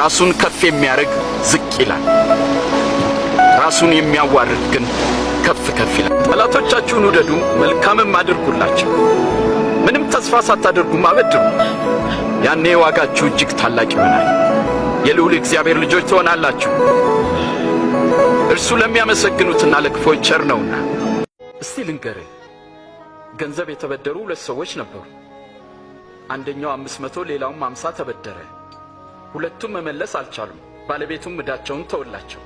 ራሱን ከፍ የሚያደርግ ዝቅ ይላል፣ ራሱን የሚያዋርድ ግን ከፍ ከፍ ይላል። ጠላቶቻችሁን ውደዱ፣ መልካምም አድርጉላቸው፣ ምንም ተስፋ ሳታደርጉም አበድሩ። ያኔ ዋጋችሁ እጅግ ታላቅ ይሆናል፣ የልዑል እግዚአብሔር ልጆች ትሆናላችሁ። እርሱ ለሚያመሰግኑትና ለክፉዎች ቸር ነውና። እስቲ ልንገርህ፣ ገንዘብ የተበደሩ ሁለት ሰዎች ነበሩ። አንደኛው 500 ሌላውም 50 ተበደረ። ሁለቱም መመለስ አልቻሉም። ባለቤቱም ዕዳቸውን ተወላቸው።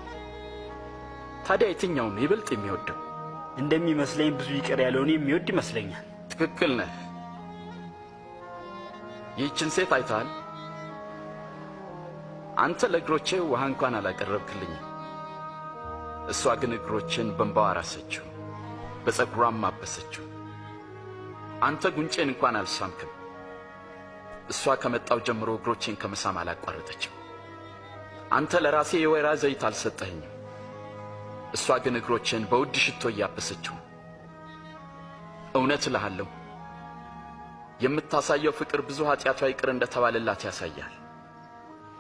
ታዲያ የትኛውን ይበልጥ የሚወደው? እንደሚመስለኝ ብዙ ይቅር ያለውን የሚወድ ይመስለኛል። ትክክል ነህ። ይህችን ሴት አይተሃል? አንተ ለእግሮቼ ውሃ እንኳን አላቀረብክልኝም። እሷ ግን እግሮቼን በእንባዋ አራሰችው፣ በፀጉሯም አበሰችው። አንተ ጉንጬን እንኳን አልሳምክም። እሷ ከመጣው ጀምሮ እግሮቼን ከመሳም አላቋረጠችም። አንተ ለራሴ የወይራ ዘይት አልሰጠኸኝም። እሷ ግን እግሮቼን በውድ ሽቶ እያበሰችው። እውነት እልሃለሁ የምታሳየው ፍቅር ብዙ ኃጢአቷ ይቅር እንደተባለላት ያሳያል።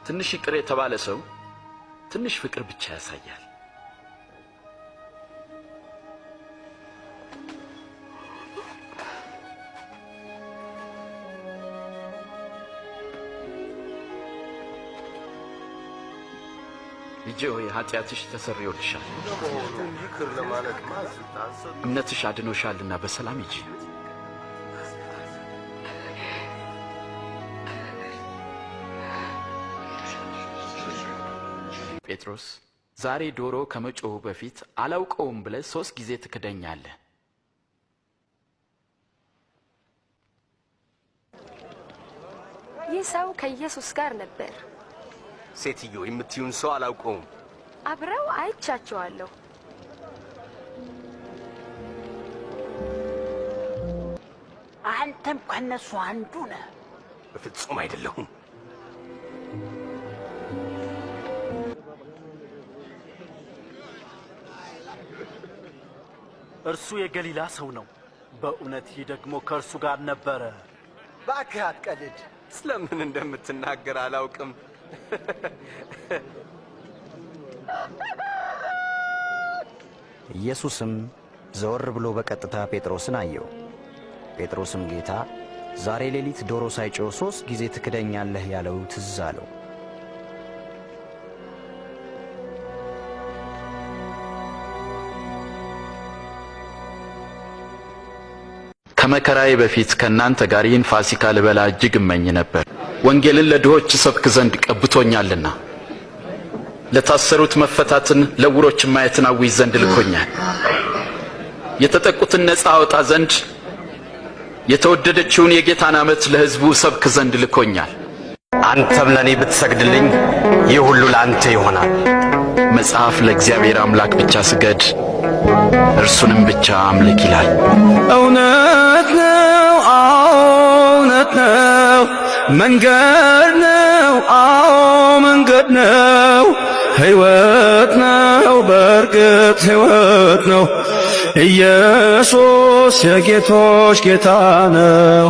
ትንሽ ይቅር የተባለ ሰው ትንሽ ፍቅር ብቻ ያሳያል። ልጄ ሆይ ኃጢአትሽ ተሰርዮልሻል፣ እምነትሽ አድኖሻልና በሰላም ሂጂ። ጴጥሮስ ዛሬ ዶሮ ከመጮሁ በፊት አላውቀውም ብለህ 3 ጊዜ ትክደኛለህ። ይህ ሰው ከኢየሱስ ጋር ነበር። ሴትዮ የምትዩን ሰው አላውቀውም። አብረው አይቻቸዋለሁ። አንተም ከነሱ አንዱ ነህ። በፍጹም አይደለሁም። እርሱ የገሊላ ሰው ነው። በእውነት ይህ ደግሞ ከእርሱ ጋር ነበረ። እባክህ አትቀልድ። ስለምን እንደምትናገር አላውቅም። ኢየሱስም ዘወር ብሎ በቀጥታ ጴጥሮስን አየው። ጴጥሮስም ጌታ ዛሬ ሌሊት ዶሮ ሳይጮህ 3 ጊዜ ትክደኛለህ ያለው ትዝ አለው። ከመከራዬ በፊት ከእናንተ ጋር ይህን ፋሲካ ልበላ እጅግ እመኝ ነበር። ወንጌልን ለድሆች እሰብክ ዘንድ ቀብቶኛልና ለታሰሩት መፈታትን ለዕውሮች ማየትን አውጅ ዘንድ ልኮኛል። የተጠቁትን ነፃ አወጣ ዘንድ የተወደደችውን የጌታን ዓመት ለሕዝቡ ሰብክ ዘንድ ልኮኛል። አንተም ለእኔ ብትሰግድልኝ ይህ ሁሉ ለአንተ ይሆናል። መጽሐፍ ለእግዚአብሔር አምላክ ብቻ ስገድ እርሱንም ብቻ አምልክ ይላል። እውነት ነው፣ አዎ እውነት ነው፣ መንገድ ነው፣ አዎ መንገድ ነው፣ ሕይወት ነው፣ በእርግጥ ሕይወት ነው። ኢየሱስ የጌቶች ጌታ ነው።